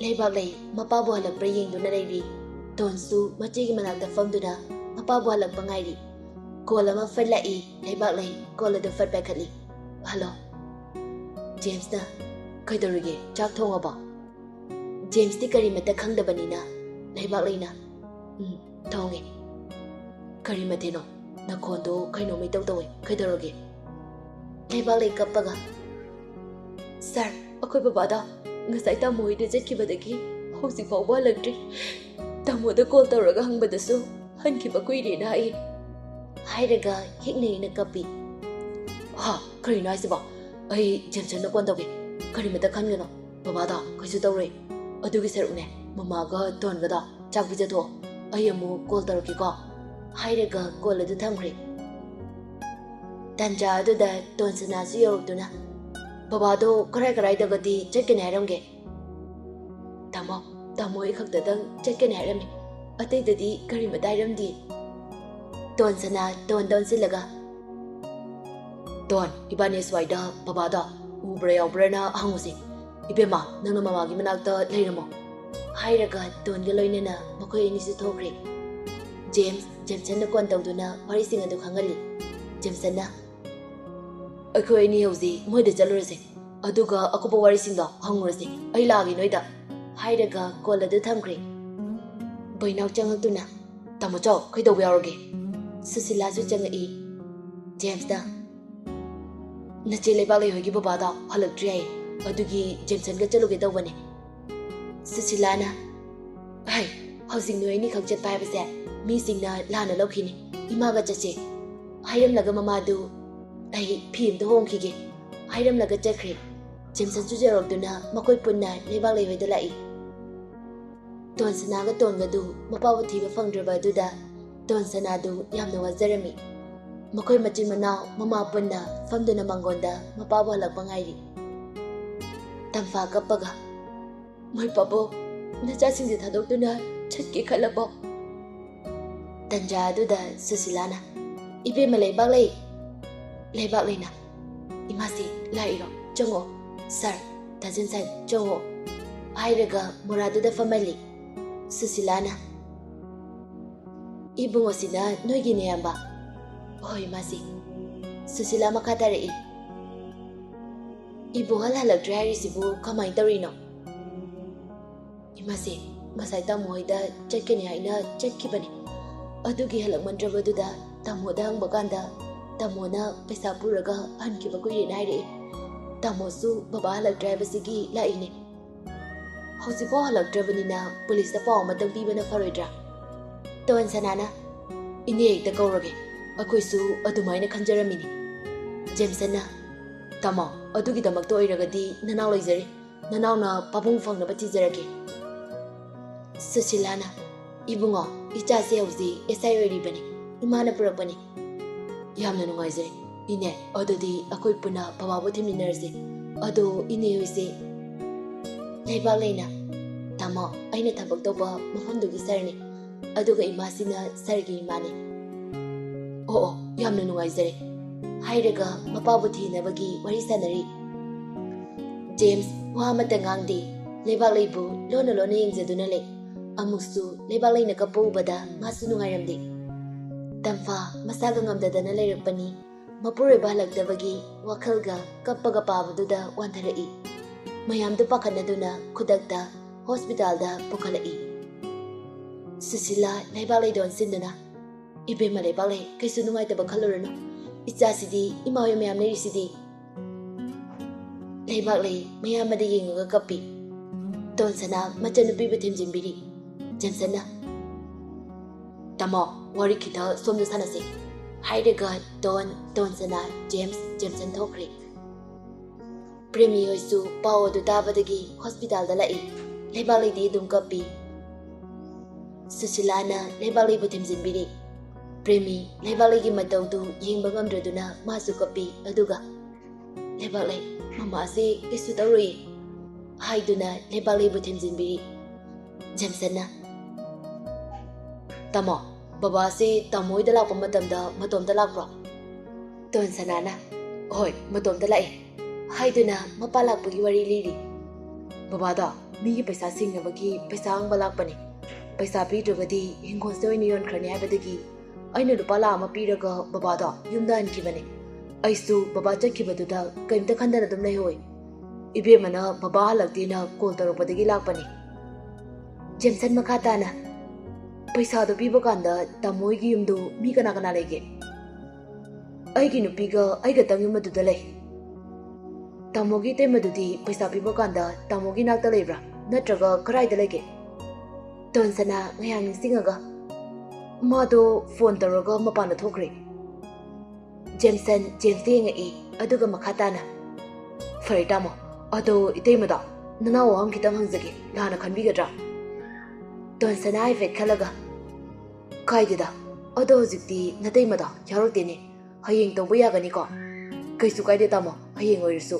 ꯂꯩꯕꯥꯛꯂꯩ ꯃꯄꯥꯕꯨ ꯍꯜꯂꯛꯄ꯭ꯔꯥ ꯌꯦꯡꯗꯨꯅ ꯂꯩꯔꯤ꯫ ꯇꯣꯟꯁꯨ ꯃꯆꯦꯒꯤ ꯃꯅꯥꯛꯇ ꯐꯝꯗꯨꯅ ꯃꯄꯥꯕꯨ ꯍꯜꯂꯛꯄ ꯉꯥꯏꯔꯤ꯫ ꯀꯣꯜ ꯑꯃ ꯐꯠ ꯂꯥꯛꯏ꯫ ꯂꯩꯕꯥꯛꯂꯩ ꯀꯣꯜ ꯑꯗꯨ ꯐꯠ ꯄꯥꯏꯈꯠꯂꯤ꯫ "ꯍꯜꯂꯣ?" ꯖꯦꯝꯁꯅ, "ꯀꯩꯗꯧꯔꯤꯒꯦ? ꯆꯥꯛ ꯊꯣꯡꯉꯕꯣ?" ꯖꯦꯝꯁꯇꯤ ꯀꯔꯤꯃꯠꯇ ꯈꯪꯗꯕꯅꯤꯅ ꯂꯩꯕꯥꯛꯂꯩꯅ, "ꯎꯝ, ꯊꯣꯡꯉꯦ꯫ ꯀꯔꯤ ꯃꯊꯦꯜꯅꯣ? ꯅꯈꯣꯟꯗꯣ ꯀꯩꯅꯣꯝ ꯏꯇꯧ ꯇꯧꯋꯦ꯫ ꯀꯩꯗꯧꯔꯒꯦ?" ꯂꯩꯕꯥꯛꯂꯩ ꯀꯞꯄꯒ, "ꯁꯥꯔ, ꯑꯩꯈꯣꯏ ꯕꯕꯥꯗꯣ ꯉꯁꯥꯏ ꯇꯥꯃꯣ ꯍꯣꯏꯗ ꯆꯠꯈꯤꯕꯗꯒꯤ ꯍꯧꯖꯤꯛ ꯐꯥꯎꯕ ꯍꯜꯂꯛꯇ꯭ꯔꯤ꯫ ꯇꯥꯃꯣꯗ ꯀꯣꯜ ꯇꯧꯔꯒ ꯍꯪꯕꯗꯁꯨ ꯍꯟꯈꯤꯕ ꯀꯨꯏꯔꯦꯅ ꯍꯥꯏꯌꯦ," ꯍꯥꯏꯔꯒ ꯍꯤꯛꯅ ꯍꯤꯛꯅ ꯀꯞꯄꯤ꯫ "ꯍꯥ, ꯀꯔꯤꯅꯣ ꯍꯥꯏꯁꯤꯕꯣ? ꯑꯩ ꯖꯦꯝꯁꯟꯗ ꯐꯣꯟ ꯇꯧꯒꯦ꯫ ꯀꯔꯤꯃꯠꯇ ꯈꯟꯒꯅꯣ꯫ ꯕꯕꯥꯗꯣ ꯀꯩꯁꯨ ꯇꯧꯔꯣꯏ꯫ ꯑꯗꯨꯒꯤ ꯁꯔꯨꯛꯅꯦ, ꯃꯃꯥꯒ ꯇꯣꯟꯒꯗꯣ ꯆꯥꯛ ꯄꯤꯖꯊꯣꯛꯑꯣ꯫ ꯑꯩ ꯑꯃꯨꯛ ꯀꯣꯜ ꯇꯧꯔꯛꯀꯦꯀꯣ," ꯍꯥꯏꯔꯒ ꯀꯣꯜ ꯑꯗꯨ ꯊꯝꯈ꯭ꯔꯦ꯫ ꯇꯟꯖꯥ ꯑꯗꯨꯗ ꯇꯣꯟꯁꯅꯥꯁꯨ ꯌꯧꯔꯛꯇꯨꯅ, "ꯕꯕꯥꯗꯣ ꯀꯔꯥꯏ ꯀꯔꯥꯏꯗꯒꯗꯤ ꯆꯠꯀꯅꯤ ꯍꯥꯏꯔꯝꯒꯦ?" "ꯇꯥꯃꯣ, ꯇꯥꯃꯣ ꯍꯣꯏ ꯈꯛꯇꯗꯪ ꯆꯠꯀꯅꯤ ꯍꯥꯏꯔꯝꯃꯤ꯫ ꯑꯇꯩꯗꯗꯤ ꯀꯔꯤꯃꯇ ꯍꯥꯏꯔꯝꯗꯦ꯫" ꯇꯣꯟꯁꯅꯥ ꯇꯣꯟꯗ ꯑꯣꯟꯁꯤꯜꯂꯒ, "ꯇꯣꯟ, ꯏꯕꯥꯅꯤ ꯁ꯭ꯋꯥꯏꯗ ꯕꯕꯥꯗꯣ ꯎꯕ꯭ꯔꯥ ꯌꯥꯎꯕ꯭ꯔꯥꯅ ꯍꯪꯉꯨꯁꯤ꯫ ꯏꯕꯦꯝꯃ, ꯅꯪꯅ ꯃꯃꯥꯒꯤ ꯃꯅꯥꯛꯇ ꯂꯩꯔꯝꯃꯣ," ꯍꯥꯏꯔꯒ ꯇꯣꯟꯒ ꯂꯣꯏꯅꯅ ꯃꯈꯣꯏ ꯑꯅꯤꯁꯨ ꯊꯣꯛꯈ꯭ꯔꯦ꯫ ꯖꯦꯝꯁ, ꯖꯦꯝꯁꯟꯅ ꯀꯣꯟ ꯇꯧꯗꯨꯅ ꯋꯥꯔꯤꯁꯤꯡ ꯑꯗꯨ ꯈꯪꯍꯜꯂꯤ꯫ ꯖꯦꯝꯁꯟꯅ, "ꯑꯩꯈꯣꯏ ꯑꯅꯤ ꯍꯧꯖꯤꯛ ꯃꯣꯏꯗ ꯆꯠꯂꯨꯔꯁꯦ, ꯑꯗꯨꯒ ꯑꯀꯨꯞꯄ ꯋꯥꯔꯤꯁꯤꯡꯗꯣ ꯍꯪꯉꯨꯔꯁꯦ꯫ ꯑꯩ ꯂꯥꯛꯑꯒꯦ ꯅꯣꯏꯗ," ꯍꯥꯏꯔꯒ ꯀꯣꯜ ꯑꯗꯨ ꯊꯝꯈ꯭ꯔꯦ꯫ ꯕꯣꯏꯅꯥꯎ ꯆꯪꯉꯛꯇꯨꯅ, "ꯇꯥꯃꯣ ꯆꯥꯎ, ꯀꯩꯗꯧꯕ ꯌꯥꯎꯔꯒꯦ?" ꯁꯨꯁꯤꯂꯥꯁꯨ ꯆꯪꯉꯛꯏ꯫ ꯖꯦꯝꯁꯇ, "ꯅꯆꯦ ꯂꯩꯕꯥꯛꯂꯩ ꯍꯣꯏꯒꯤ ꯕꯕꯥꯗꯣ ꯍꯜꯂꯛꯇ꯭ꯔꯤ ꯍꯥꯏꯌꯦ, ꯑꯗꯨꯒꯤ ꯖꯦꯝꯁꯟꯒ ꯆꯠꯂꯨꯒꯦ ꯇꯧꯕꯅꯦ꯫" ꯁꯨꯁꯤꯂꯥꯅ, "ꯍꯩ, ꯍꯧꯖꯤꯛ ꯅꯣꯏ ꯑꯅꯤꯈꯛ ꯆꯠꯄ ꯍꯥꯏꯕꯁꯦ ꯃꯤꯁꯤꯡꯅ ꯂꯥꯟꯅ ꯂꯧꯈꯤꯅꯤ꯫ ꯏꯃꯥꯒ ꯆꯠꯁꯦ," ꯍꯥꯏꯔꯝꯂꯒ ꯃꯃꯥꯗꯨ, "ꯑꯩ ꯐꯤ ꯑꯝꯇ ꯍꯣꯡꯈꯤꯒꯦ," ꯍꯥꯏꯔꯝꯂꯒ ꯆꯠꯈ꯭ꯔꯦ꯫ ꯖꯦꯝꯁꯟꯁꯨ ꯌꯧꯔꯛꯇꯨꯅ ꯃꯈꯣꯏ ꯄꯨꯟꯅ ꯂꯩꯕꯥꯛꯂꯩ ꯍꯣꯏꯗ ꯂꯥꯛꯏ꯫ ꯇꯣꯟꯁꯅꯥꯒ ꯇꯣꯟꯒꯗꯨ ꯃꯄꯥꯕꯨ ꯊꯤꯕ ꯐꯪꯗ꯭ꯔꯕ ꯑꯗꯨꯗ ꯇꯣꯟꯁꯅꯥꯗꯨ ꯌꯥꯝꯅ ꯋꯥꯖꯔꯝꯃꯤ꯫ ꯃꯈꯣꯏ ꯃꯆꯤꯟ ꯃꯅꯥꯎ ꯃꯃꯥ ꯄꯨꯟꯅ ꯐꯝꯗꯨꯅ ꯃꯪꯒꯣꯟꯗ ꯃꯄꯥꯕꯨ ꯍꯜꯂꯛꯄ ꯉꯥꯏꯔꯤ꯫ ꯇꯝꯐꯥ ꯀꯞꯄꯒ, "ꯃꯣꯏ ꯄꯥꯕꯨꯡ, ꯅꯆꯥꯁꯤꯡꯁꯦ ꯊꯥꯗꯣꯛꯇꯨꯅ ꯆꯠꯀꯦ ꯈꯜꯂꯕꯣ?" ꯇꯟꯖꯥ ꯑꯗꯨꯗ ꯁꯨꯁꯤꯂꯥꯅ, "ꯏꯕꯦꯝꯃ ꯂꯩꯕꯥꯛꯂꯩ!" ꯂꯩꯕꯥꯛꯂꯩꯅ, "ꯏꯃꯥꯁꯤ ꯂꯥꯛꯏꯔꯣ? ꯆꯪꯉꯣ꯫ ꯁꯥꯔ, ꯇꯥꯖꯟ ꯁꯥꯔ, ꯆꯪꯉꯣ," ꯍꯥꯏꯔꯒ ꯃꯣꯔꯥꯗꯨꯗ ꯐꯝꯍꯜꯂꯤ꯫ ꯁꯨꯁꯤꯂꯥꯅ, "ꯏꯕꯨꯡꯉꯣꯁꯤꯅ ꯅꯣꯏꯒꯤ ꯅꯌꯥꯝꯕ?" ꯍꯣꯏ, ꯏꯃꯥꯁꯤ꯫ ꯁꯨꯁꯤꯂꯥ ꯃꯈꯥ ꯇꯥꯔꯛꯏ, "ꯏꯕꯣꯍꯜ ꯍꯜꯂꯛꯇ꯭ꯔꯦ ꯍꯥꯏꯔꯤꯁꯤꯕꯨ ꯀꯃꯥꯏꯅ ꯇꯧꯔꯤꯅꯣ?" ꯏꯃꯥꯁꯤ, "ꯉꯁꯥꯏ ꯇꯥꯃꯣ ꯍꯣꯏꯗ ꯆꯠꯀꯅꯤ ꯍꯥꯏꯅ ꯆꯠꯈꯤꯕꯅꯤ꯫ ꯑꯗꯨꯒꯤ ꯍꯜꯂꯛꯃꯟꯗ꯭ꯔꯕꯗꯨꯗ ꯇꯥꯃꯣꯗ ꯍꯪꯕ ꯀꯥꯟꯗ ꯇꯥꯃꯣꯅ ꯄꯩꯁꯥ ꯄꯨꯔꯒ ꯍꯟꯈꯤꯕ ꯀꯨꯏꯔꯦꯅ ꯍꯥꯏꯔꯛꯏ꯫ ꯇꯥꯃꯣꯁꯨ ꯕꯕꯥ ꯍꯜꯂꯛꯇ꯭ꯔꯦ ꯍꯥꯏꯕꯁꯤꯒꯤ ꯂꯥꯛꯏꯅꯦ꯫ ꯍꯧꯖꯤꯛꯐꯥꯎ ꯍꯜꯂꯛꯇ꯭ꯔꯕꯅꯤꯅ ꯄꯨꯂꯤꯁꯇ ꯄꯥꯎ ꯑꯃꯇꯪ ꯄꯤꯕꯅ ꯐꯔꯣꯏꯗ꯭ꯔꯥ?" ꯇꯣꯟ ꯁꯅꯥꯅ, "ꯏꯅꯦ ꯍꯦꯛꯇ ꯀꯧꯔꯒꯦ, ꯑꯩꯈꯣꯏꯁꯨ ꯑꯗꯨꯃꯥꯏꯅ ꯈꯟꯖꯔꯝꯃꯤꯅꯤ꯫" ꯖꯦꯝꯁꯟꯅ, "ꯇꯥꯃꯣ, ꯑꯗꯨꯒꯤꯗꯃꯛꯇ ꯑꯣꯏꯔꯒꯗꯤ ꯅꯅꯥꯎ ꯂꯩꯖꯔꯦ, ꯅꯅꯥꯎꯅ ꯄꯥꯕꯨꯡ ꯐꯪꯅꯕ ꯊꯤꯖꯔꯒꯦ꯫" ꯁꯨꯁꯤꯂꯥꯅ, "ꯏꯕꯨꯡꯉꯣ, ꯏꯆꯥꯁꯦ ꯍꯧꯖꯤꯛ ꯑꯦꯁ ꯑꯥꯏ ꯑꯣꯏꯔꯤꯕꯅꯤ, ꯏꯃꯥꯅ ꯄꯨꯔꯛꯄꯅꯤ꯫" "ꯌꯥꯝꯅ ꯅꯨꯡꯉꯥꯏꯖꯔꯦ꯫ ꯏꯅꯦ, ꯑꯗꯨꯗꯤ ꯑꯩꯈꯣꯏ ꯄꯨꯟꯅ ꯕꯕꯥꯕꯨ ꯊꯤꯃꯤꯟꯅꯔꯁꯤ꯫ ꯑꯗꯣ ꯏꯅꯦ ꯍꯣꯏꯁꯦ?" ꯂꯩꯕꯥꯛ ꯂꯩꯅ, "ꯇꯥꯃꯣ, ꯑꯩꯅ ꯊꯕꯛ ꯇꯧꯕ ꯃꯐꯝꯗꯨꯒꯤ ꯁꯥꯔꯅꯤ, ꯑꯗꯨꯒ ꯏꯃꯥꯁꯤꯅ ꯁꯥꯔꯒꯤ ꯏꯃꯥꯅꯤ꯫" "ꯑꯣ ꯑꯣ, ꯌꯥꯝꯅ ꯅꯨꯡꯉꯥꯏꯖꯔꯦ꯫" ꯍꯥꯏꯔꯒ ꯃꯄꯥꯕꯨ ꯊꯤꯅꯕꯒꯤ ꯋꯥꯔꯤ ꯁꯥꯟꯅꯔꯤ꯫ ꯖꯦꯝꯁ ꯋꯥ ꯑꯃꯠꯇ ꯉꯥꯡꯗꯦ꯫ ꯂꯩꯕꯥꯛꯂꯩꯕꯨ ꯂꯣꯟꯅ ꯂꯣꯟꯅ ꯌꯦꯡꯖꯗꯨꯅ ꯂꯩ꯫ ꯑꯃꯨꯛꯁꯨ ꯂꯩꯕꯥꯛꯂꯩꯅ ꯀꯞꯄ ꯎꯕꯗ ꯃꯥꯁꯨ ꯅꯨꯡꯉꯥꯏꯔꯝꯗꯦ꯫ ꯇꯝꯐꯥ ꯃꯁꯥꯒ ꯉꯝꯗꯗꯅ ꯂꯩꯔꯛꯄꯅꯤ꯫ ꯃꯄꯨꯔꯣꯏꯕ ꯍꯜꯂꯛꯇꯕꯒꯤ ꯋꯥꯈꯜꯒ ꯀꯞꯄꯒ ꯄꯥꯕꯗꯨꯗ ꯋꯥꯟꯊꯔꯛꯏ꯫ ꯃꯌꯥꯝꯗꯨ ꯄꯥꯈꯠꯅꯗꯨꯅ ꯈꯨꯗꯛꯇ ꯍꯣꯁꯄꯤꯇꯥꯜꯗ ꯄꯨꯈꯠꯂꯛꯏ꯫ ꯁꯨꯁꯤꯂꯥ ꯂꯩꯕꯥꯛꯂꯩꯗ ꯑꯣꯟꯁꯤꯟꯗꯨꯅ, "ꯏꯕꯦꯝꯃ ꯂꯩꯕꯥꯛꯂꯩ, ꯀꯩꯁꯨ ꯅꯨꯡꯉꯥꯏꯇꯕ ꯈꯜꯂꯨꯔꯅꯨ꯫ ꯏꯆꯥꯁꯤꯗꯤ ꯏꯃꯥ ꯍꯣꯏ ꯃꯌꯥꯝ ꯂꯩꯔꯤꯁꯤꯗꯤ꯫" ꯂꯩꯕꯥꯛꯂꯩ ꯃꯌꯥꯝꯕꯗ ꯌꯦꯡꯉꯒ ꯀꯞꯄꯤ꯫ ꯇꯣꯟꯁꯅꯥ ꯃꯆꯟꯅꯨꯄꯤꯕꯨ ꯊꯦꯝꯖꯤꯟꯕꯤꯔꯤ꯫ ꯖꯦꯝꯁꯟꯅ, "ꯇꯥꯃꯣ, ꯋꯥꯔꯤ ꯈꯤꯇ ꯁꯣꯝꯗ ꯁꯥꯟꯅꯁꯤ꯫" ꯍꯥꯏꯔꯒ ꯇꯣꯟ, ꯇꯣꯟꯁꯅꯥ, ꯖꯦꯝꯁ, ꯖꯦꯝꯁꯟ ꯊꯣꯛꯈ꯭ꯔꯦ꯫ ꯄ꯭ꯔꯦꯃꯤ ꯍꯣꯏꯁꯨ ꯄꯥꯎ ꯑꯗꯨ ꯇꯥꯕꯗꯒꯤ ꯍꯣꯁꯄꯤꯇꯥꯜꯗ ꯂꯥꯛꯏ꯫ ꯂꯩꯕꯥꯛꯂꯩꯗꯤ ꯑꯗꯨꯝ ꯀꯞꯄꯤ꯫ ꯁꯨꯁꯤꯂꯥꯅ ꯂꯩꯕꯥꯛꯂꯩꯕꯨ ꯊꯦꯝꯖꯤꯟꯕꯤꯔꯤ꯫ ꯄ꯭ꯔꯦꯃꯤ ꯂꯩꯕꯥꯛꯂꯩꯒꯤ ꯃꯇꯧꯗꯨ ꯌꯦꯡꯕ ꯉꯝꯗ꯭ꯔꯗꯨꯅ ꯃꯥꯁꯨ ꯀꯞꯄꯤ꯫ ꯑꯗꯨꯒ, "ꯂꯩꯕꯥꯛꯂꯩ, ꯃꯃꯥꯁꯦ ꯀꯩꯁꯨ ꯇꯧꯔꯣꯏꯌꯦ," ꯍꯥꯏꯗꯨꯅ ꯂꯩꯕꯥꯛꯂꯩꯕꯨ ꯊꯦꯝꯖꯤꯟꯕꯤꯔꯤ꯫ ꯖꯦꯝꯁꯟꯅ, "ꯇꯥꯃꯣ, ꯕꯕꯥꯁꯦ ꯇꯥꯃꯣ ꯍꯣꯏꯗ ꯂꯥꯛꯄ ꯃꯇꯝꯗ ꯃꯇꯣꯝꯇ ꯂꯥꯛꯄ꯭ꯔꯣ?" ꯇꯣꯟꯁꯅꯥꯅ, "ꯍꯣꯏ, ꯃꯇꯣꯝꯇ ꯂꯥꯛꯑꯦ," ꯍꯥꯏꯗꯨꯅ ꯃꯄꯥ ꯂꯥꯛꯄꯒꯤ ꯋꯥꯔꯤ ꯂꯤꯔꯤ꯫ "ꯕꯕꯥꯗꯣ ꯃꯤꯒꯤ ꯄꯩꯁꯥ ꯁꯤꯡꯅꯕꯒꯤ ꯄꯩꯁꯥ ꯍꯪꯕ ꯂꯥꯛꯄꯅꯦ꯫ ꯄꯩꯁꯥ ꯄꯤꯗ꯭ꯔꯒꯗꯤ ꯍꯤꯡꯒꯣꯜꯁꯦ ꯑꯣꯏꯅ ꯌꯣꯟꯈ꯭ꯔꯅꯤ ꯍꯥꯏꯕꯗꯒꯤ ꯑꯩꯅ ꯂꯨꯄꯥ ꯂꯥꯈ ꯑꯃ ꯄꯤꯔꯒ ꯕꯕꯥꯗꯣ ꯌꯨꯝꯗ ꯍꯟꯈꯤꯕꯅꯦ꯫ ꯑꯩꯁꯨ ꯕꯕꯥ ꯆꯠꯈꯤꯕꯗꯨꯗ ꯀꯩꯝꯇ ꯈꯟꯗꯅ ꯑꯗꯨꯝ ꯂꯩꯍꯧꯋꯦ꯫ ꯏꯕꯦꯝꯃꯅ ꯕꯕꯥ ꯍꯜꯂꯛꯇꯦꯅ ꯀꯣꯜ ꯇꯧꯔꯛꯄꯗꯒꯤ ꯂꯥꯛꯄꯅꯦ꯫ ꯖꯦꯝꯁꯟ ꯃꯈꯥ ꯇꯥꯅ, "ꯄꯩꯁꯥꯗꯣ ꯄꯤꯕ ꯀꯥꯟꯗ ꯇꯥꯃꯣ ꯍꯣꯏꯒꯤ ꯌꯨꯝꯗꯨ ꯃꯤ ꯀꯅꯥ ꯀꯅꯥ ꯂꯩꯒꯦ?" "ꯑꯩꯒꯤ ꯅꯨꯄꯤꯒ ꯑꯩ ꯈꯛꯇꯪ ꯌꯨꯝ ꯑꯗꯨꯗ ꯂꯩ꯫ ꯇꯥꯃꯣꯒꯤ ꯏꯇꯩꯃꯗꯨꯗꯤ ꯄꯩꯁꯥ ꯄꯤꯕ ꯀꯥꯟꯗ ꯇꯥꯃꯣꯒꯤ ꯅꯥꯛꯇ ꯂꯩꯕ꯭ꯔꯥ, ꯅꯠꯇ꯭ꯔꯒ ꯀꯗꯥꯏꯗ ꯂꯩꯒꯦ?" ꯇꯣꯟꯁꯅꯥ ꯉꯥꯏꯍꯥꯛ ꯅꯤꯡꯁꯤꯡꯉꯒ, "ꯃꯥꯗꯣ ꯐꯣꯟ ꯇꯧꯔꯒ ꯃꯄꯥꯟꯗ ꯊꯣꯛꯈ꯭ꯔꯦ꯫" ꯖꯦꯝꯁꯟ ꯖꯦꯝꯁꯇ ꯌꯦꯡꯉꯛꯏ, ꯑꯗꯨꯒ ꯃꯈꯥ ꯇꯥꯅ, "ꯐꯔꯦ ꯇꯥꯃꯣ, ꯑꯗꯣ ꯏꯇꯩꯃꯗꯣ, ꯅꯅꯥꯎ ꯋꯥ ꯑꯃ ꯈꯤꯇꯪ ꯍꯪꯖꯒꯦ, ꯂꯥꯟꯅ ꯈꯟꯕꯤꯒꯗ꯭ꯔꯥ?" ꯇꯣꯟꯁꯅꯥ ꯍꯥꯏꯐꯦꯠ ꯈꯜꯂꯒ, "ꯀꯥꯏꯗꯦꯗ, ꯑꯗꯣ ꯍꯧꯖꯤꯛꯇꯤ ꯅꯇꯩꯃꯗꯣ ꯌꯥꯎꯔꯛꯇꯦꯅꯦ, ꯍꯌꯦꯡ ꯇꯧꯕ ꯌꯥꯒꯅꯤꯀꯣ?" "ꯀꯩꯁꯨ ꯀꯥꯏꯗꯦ ꯇꯥꯃꯣ, ꯍꯌꯦꯡ ꯑꯣꯏꯔꯁꯨ,"